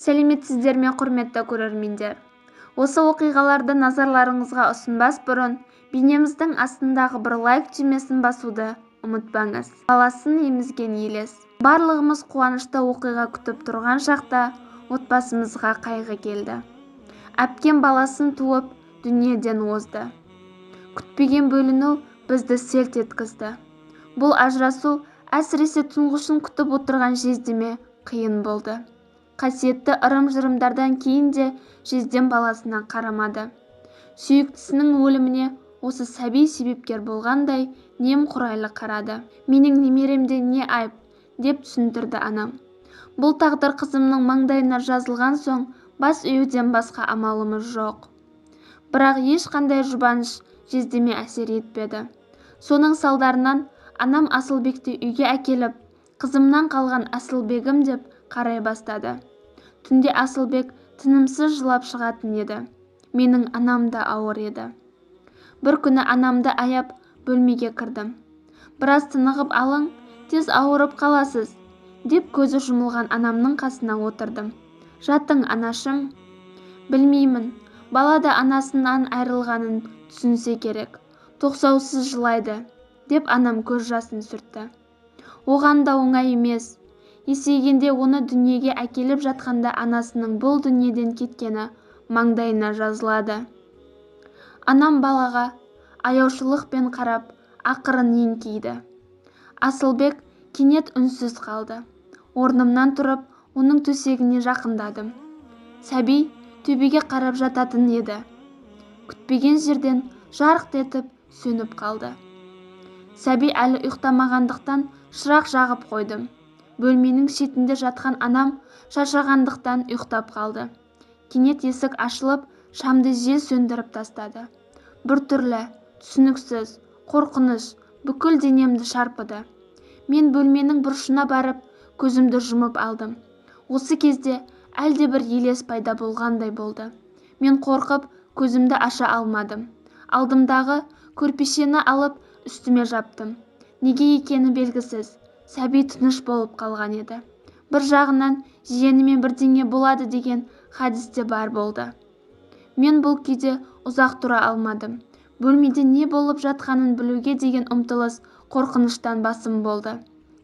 Сәлеметсіздер ме, құрметті көрермендер! Осы оқиғаларды назарларыңызға ұсынбас бұрын бейнеміздің астындағы бір лайк түймесін басуды ұмытпаңыз. Баласын емізген елес. Барлығымыз қуанышты оқиға күтіп тұрған шақта отбасымызға қайғы келді. Әпкем баласын туып, дүниеден озды. Күтпеген бөліну бізді селт еткізді. Бұл ажырасу әсіресе тұңғышын күтіп отырған жездеме қиын болды. Қасиетті ырым-жырымдардан кейін де жездем баласына қарамады. Сүйіктісінің өліміне осы сәби себепкер болғандай немқұрайлы қарады. «Менің немеремде не айып?» – деп түсіндірді анам. «Бұл тағдыр қызымның маңдайына жазылған соң, бас июден басқа амалымыз жоқ». Бірақ ешқандай жұбаныш жездеме әсер етпеді. Соның салдарынан анам Асылбекті үйге әкеліп, «қызымнан қалған Асылбегім» деп қарай бастады. Түнде Асылбек тынымсыз жылап шығатын еді. Менің анам да ауыр еді. Бір күні анамды аяп бөлмеге кірдім. «Біраз тынығып алың, тез ауырып қаласыз», – деп көзі жұмылған анамның қасына отырдым. «Жатың, анашым». Білмеймін, бала да анасынан айырылғанын түсінсе керек, тоқсаусыз жылайды, деп анам көз жасын сүртті. Оған да оңай емес. Есейгенде оны дүниеге әкеліп жатқанда анасының бұл дүниеден кеткені маңдайына жазылады. Анам балаға аяушылықпен қарап, ақырын еңкейді. Асылбек кенет үнсіз қалды. Орнымнан тұрып, оның төсегіне жақындадым. Сәби төбеге қарап жататын еді. Күтпеген жерден жарқ етіп сөніп қалды. Сәби әлі ұйықтамағандықтан шырақ жағып қойдым. Бөлменің шетінде жатқан анам шаршағандықтан ұйықтап қалды. Кенет есік ашылып, шамды жел сөндіріп тастады. Біртүрлі, түсініксіз қорқыныш бүкіл денемді шарпыды. Мен бөлменің бұрышына барып, көзімді жұмып алдым. Осы кезде әлдебір елес пайда болғандай болды. Мен қорқып, көзімді аша алмадым. Алдымдағы көрпешені алып, үстіме жаптым. Неге екені белгісіз, сәби тыныш болып қалған еді. Бір жағынан жиеніме бірдеңе болады деген хадис те бар болды. Мен бұл күйде ұзақ тұра алмадым. Бөлмеде не болып жатқанын білуге деген ұмтылыс қорқыныштан басым болды.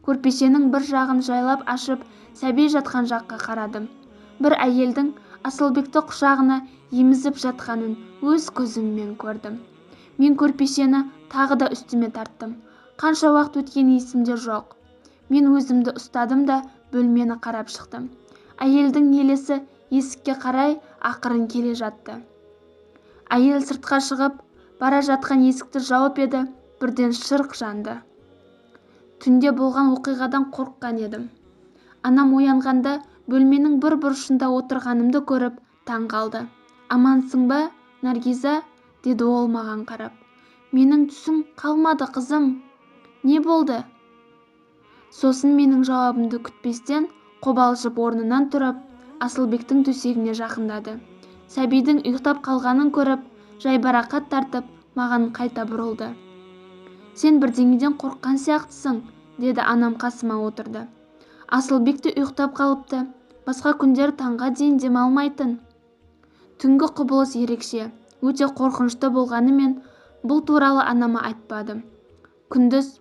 Көрпешенің бір жағын жайлап ашып, сәби жатқан жаққа қарадым. Бір әйелдің Асылбекті құшағына емізіп жатқанын өз көзіммен көрдім. Мен көрпешені тағы да үстіме тарттым. Қанша уақыт өткені есімде жоқ. Мен өзімді ұстадым да бөлмені қарап шықтым. Әйелдің елесі есікке қарай ақырын келе жатты. Әйел сыртқа шығып бара жатқан есікті жауып еді, бірден шырқ жанды. Түнде болған оқиғадан қорыққан едім. Анам оянғанда бөлменің бір бұрышында отырғанымды көріп таң қалды. «Амансың ба, Наргиза?» – деді ол маған қарап. «Менің түсің қалмады, қызым. Не болды?» Сосын менің жауабымды күтпестен қобалжып орнынан тұрып, Асылбектің төсегіне жақындады. Сәбидің ұйықтап қалғанын көріп, жайбарақат тартып, маған қайта бұрылды. «Сен бірдеңеден қорыққан сияқтысың», – деді анам қасыма отырды. «Асылбек те ұйықтап қалыпты. Басқа күндері таңға дейін демалмайтын». Түнгі құбылыс ерекше, өте қорқынышты болғанымен, бұл туралы анама айтпадым. Күндіз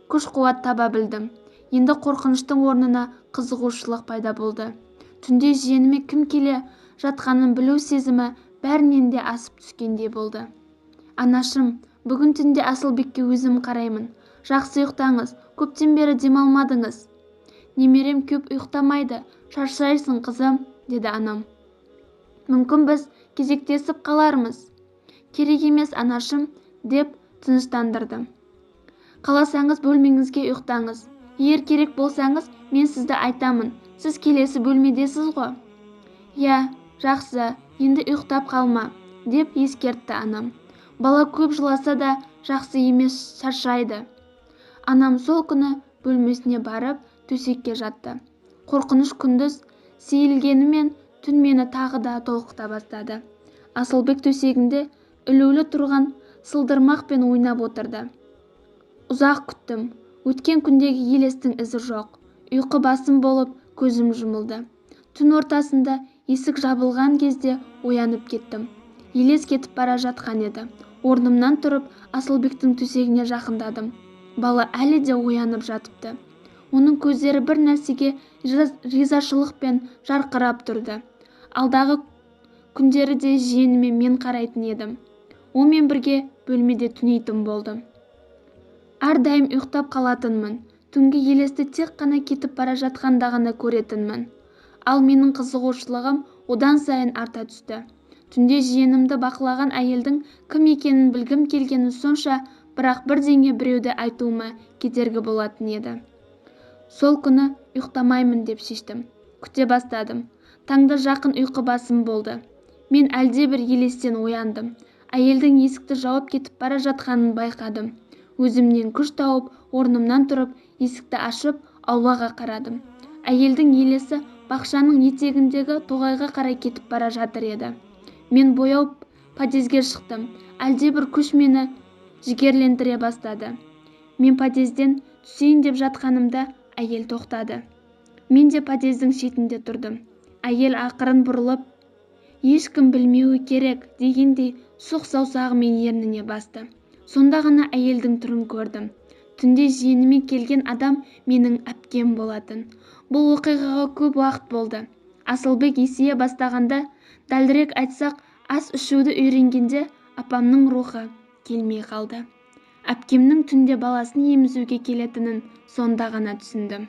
күш-қуат таба білдім. Енді қорқыныштың орнына қызығушылық пайда болды. Түнде жиеніме кім келе жатқанын білу сезімі бәрінен де асып түскендей болды. «Анашым, бүгін түнде Асылбекке өзім қараймын. Жақсы ұйықтаңыз, көптен бері демалмадыңыз». «Немерем көп ұйықтамайды, шаршайсың, қызым», – деді анам. «Мүмкін, біз кезектесіп қалармыз». «Керек емес, анашым», – деп тыныштандырдым. «Қаласаңыз, бөлмеңізге ұйықтаңыз. Егер керек болсаңыз, мен сізді айтамын. Сіз келесі бөлмедесіз ғой». «Иә, жақсы, енді ұйықтап қалма», – деп ескертті анам. «Бала көп жыласа да жақсы емес, шаршайды». Анам сол күні бөлмесіне барып, төсекке жатты. Қорқыныш күндіз сейілгенімен, түн мені тағы да толқыта бастады. Асылбек төсегінде ілулі тұрған сылдырмақпен ойнап отырды. Ұзақ күттім. Өткен күндегі елестің ізі жоқ. Ұйқы басым болып, көзім жұмылды. Түн ортасында есік жабылған кезде оянып кеттім. Елес кетіп бара жатқан еді. Орнымнан тұрып, Асылбектің төсегіне жақындадым. Бала әлі де оянып жатыпты. Оның көздері бір нәрсеге ризашылықпен жарқырап тұрды. Алдағы күндері де жиеніме мен қарайтын едім. Онымен бірге бөлмеде түнейтін болдым. Әрдайым ұйықтап қалатынмын. Түнгі елесті тек қана кетіп бара жатқанда ғана көретінмін. Ал менің қызығушылығым одан сайын арта түсті. Түнде жиенімді бақылаған әйелдің кім екенін білгім келгені сонша, бірақ бірдеңе біреуді айтуыма кедергі болатын еді. Сол күні ұйықтамаймын деп шештім. Күте бастадым. Таңда жақын ұйқы басым болды. Мен әлдебір елестен ояндым. Әйелдің есікті жауып кетіп бара жатқанын байқадым. Өзімнен күш тауып, орнымнан тұрып, есікті ашып, аулаға қарадым. Әйелдің елесі бақшаның етегіндегі тоғайға қарай кетіп бара жатыр еді. Мен бояу подъезге шықтым. Әлдебір күш мені жігерлендіре бастады. Мен подъезден түсейін деп жатқанымда әйел тоқтады. Мен де подъездің шетінде тұрдым. Әйел ақырын бұрылып, ешкім білмеуі керек дегендей сұқ саусағымен ерніне басты. Сонда ғана әйелдің түрін көрдім. Түнде жиеніме келген адам менің әпкем болатын. Бұл оқиғаға көп уақыт болды. Асылбек есейе бастағанда, дәлірек айтсақ, ас ішуді үйренгенде апамның рухы келмей қалды. Әпкемнің түнде баласын емізуге келетінін сонда ғана түсіндім.